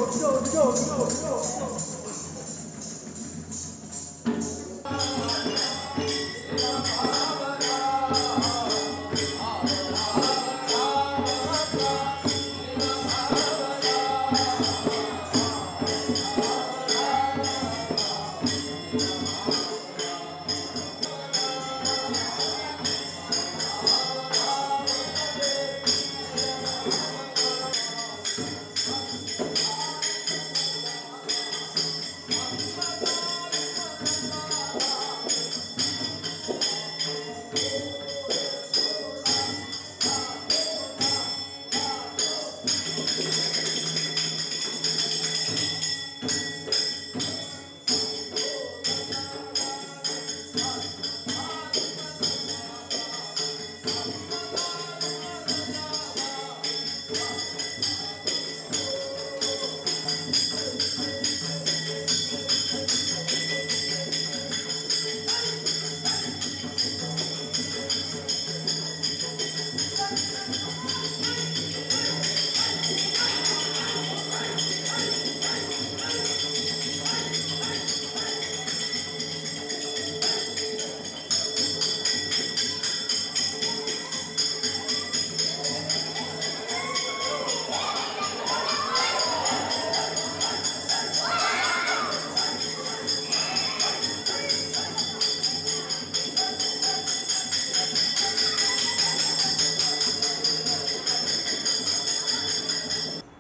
go, go, go, go, go.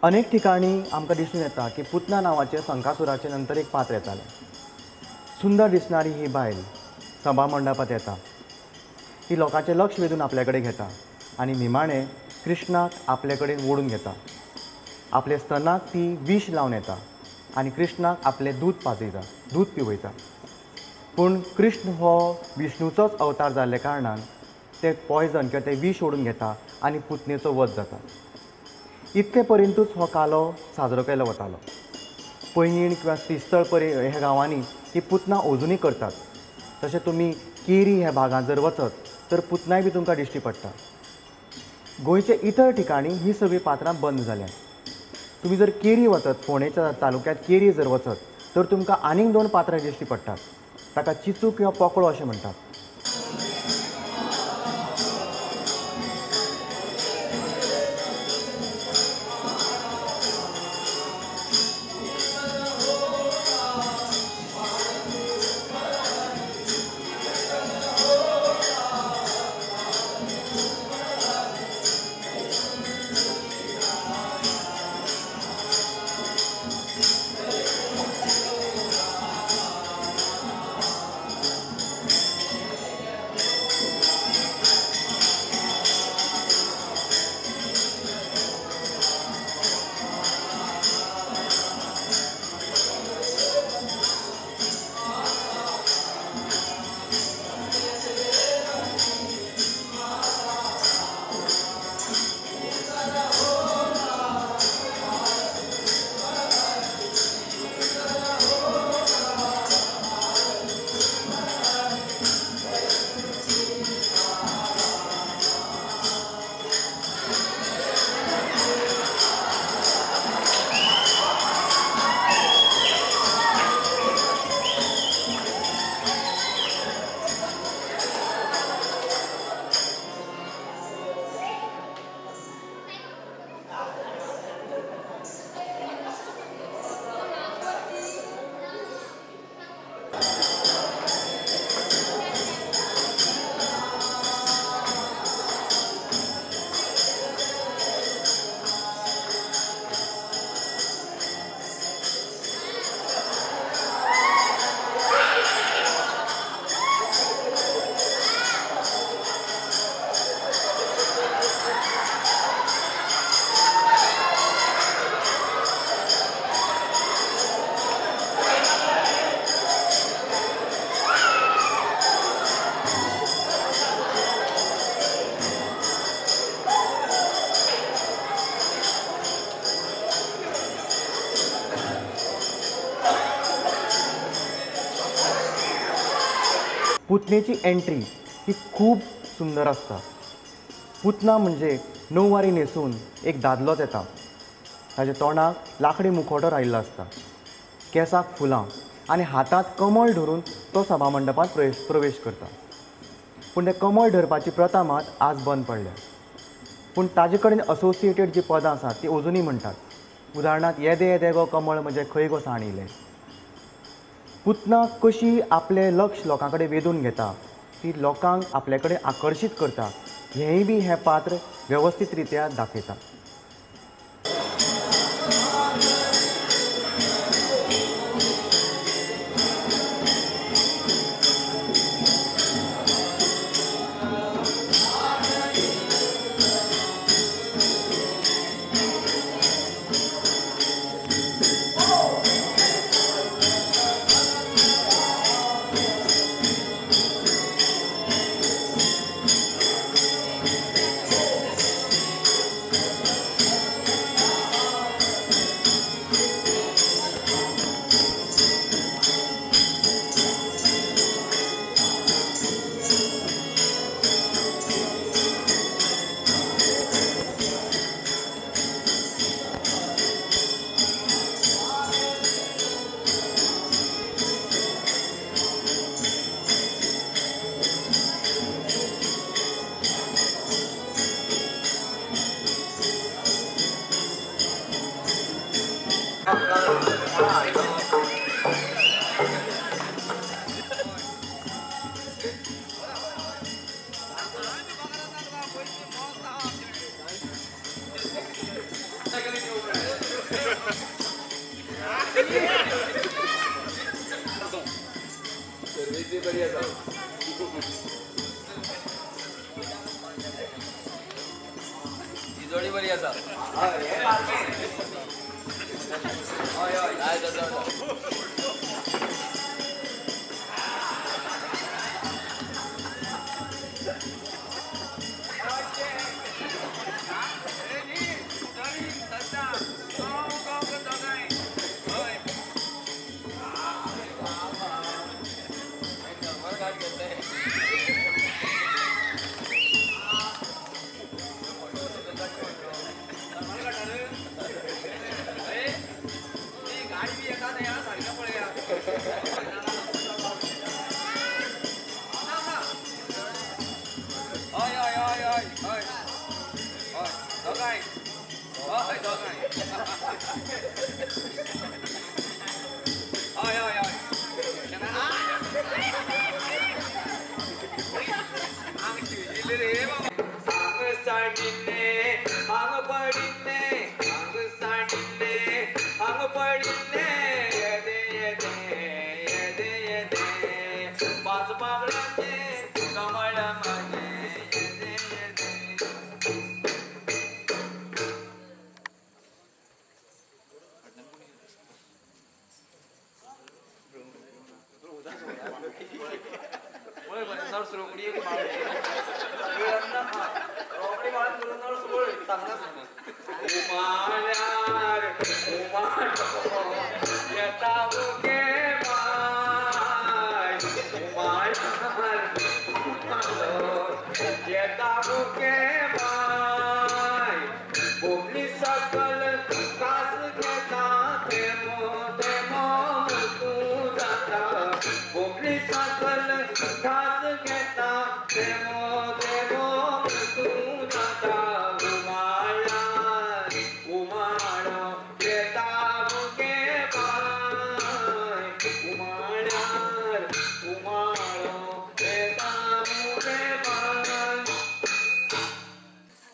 अनेक ठिकाणी आमकां दिसून येता की पुतना नांवाचें संकासुराचे नंतर एक पात्र येतालें. सुंदर दिसणारी ही बायल सभा मंडपांत येता, ती लोकांचें लक्ष वेधून आपल्या कडेन घेता आनी निमाणें कृष्णाक आपले कडेन ओडून घेता. आपल्या स्तनाक ती विष लावन येता आनी कृष्णाक आपलें दूद पाजयता, दूद पिवयता. पूण कृष्ण हो विष्णूचोच अवतार जाल्ल्या कारणान तें पॉयजन किंवा तें विष ओडून घेता आनी पुतनेचो वध जाता. इतले पर्यंतूच हो कालो साजरो केलो वतालो. पैंगीण किंवा श्रीस्थळ ह्या गांवांनी ही पुतना अजुनूय करतात. तशें तुमी केरी ह्या भागांत जर वचत तर पुतनाय बी तुमकां दिश्टी पडटा. गोंयच्या इतर ठिकाणी ही सगळीं पात्रां बंद जाल्यात. तुमी जर केरी वचत, फोंडेच्या तालुक्यांत केरी जर वचत तर तुमकां आनीक दोन पात्रां दिश्टी पडटात. ताका चिचू किंवा पोकळो अशें म्हणटात. पुतनेची एंट्री ही खूब सुंदर आसता. पुतना म्हणजे णववारी न्हेसून एक दादलोच येता. ताच्या तोंडाक लाकडी मुखवटो रायिल्लो आसता, केंसाक फुलां आनी हातांत कमळ धरून तो सभा मंडपांत प्रवेश करता. पूण तें कमळ धरपाची प्रथा मात आज बंद पडल्या. पूण ताजे कडेन असोसिएटेड जी पदां आसात ती अजुनूय म्हणटात. उदाहरणार्थ येदे येदे गो कमळ म्हजें खंय गो सांडिल्लें. पुतना कशी आपलें लक्ष लोकां कडेन वेधून घेता, ती लोकांक आपले कडेन आकर्शीत करता, हेंय बी हें पात्र वेवस्थीत रित्या दाखयता.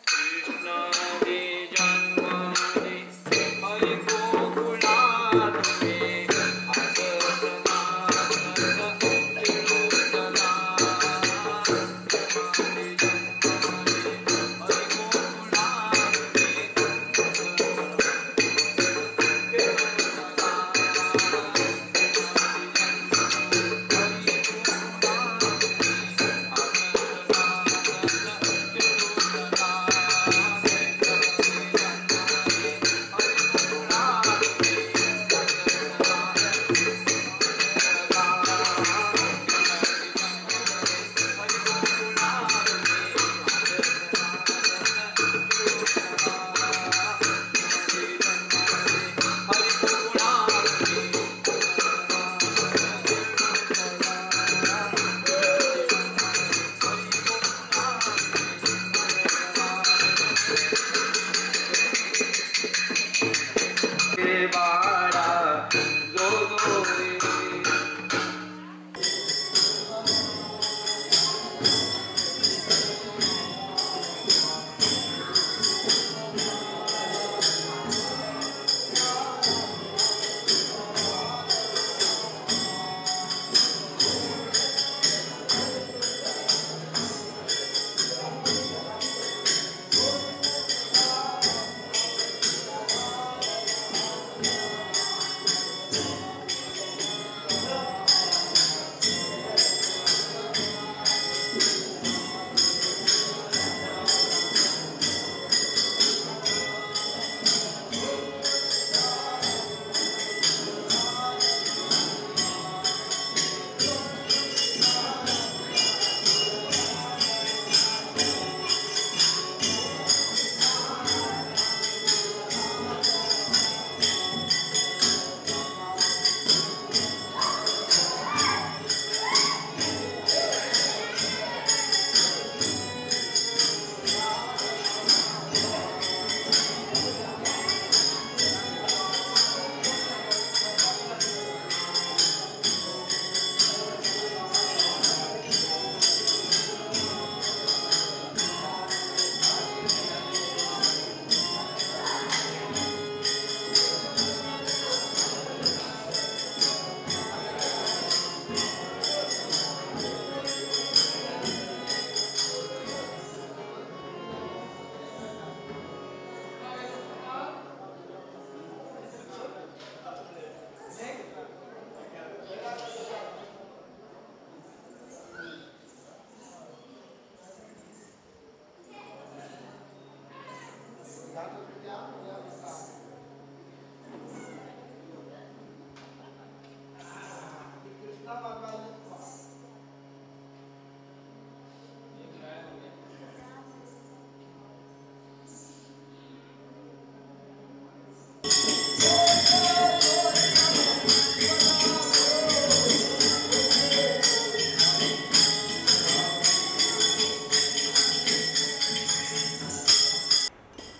Krishna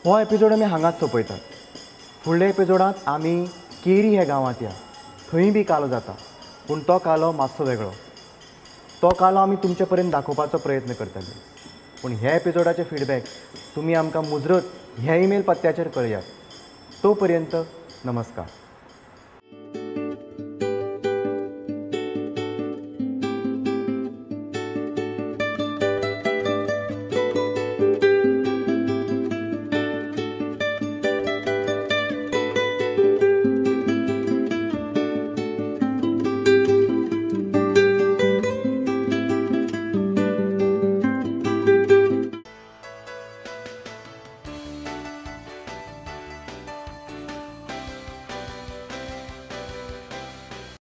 हो एपिसोड आमी हांगाच सोंपयतात. फुडल्या एपिसोडांत आमी केरी ह्या गांवांत या. थंय बी कालो जाता, पूण तो कालो मातसो वेगळो. तो कालो आमी तुमचे पर्यंत दाखोवपाचो प्रयत्न करतले. पूण ह्या एपिसोडाचे फिडबॅक तुमी आमकां मुजरत ह्या ईमेल पत्त्याचेर कळयात. तो पर्यंत नमस्कार.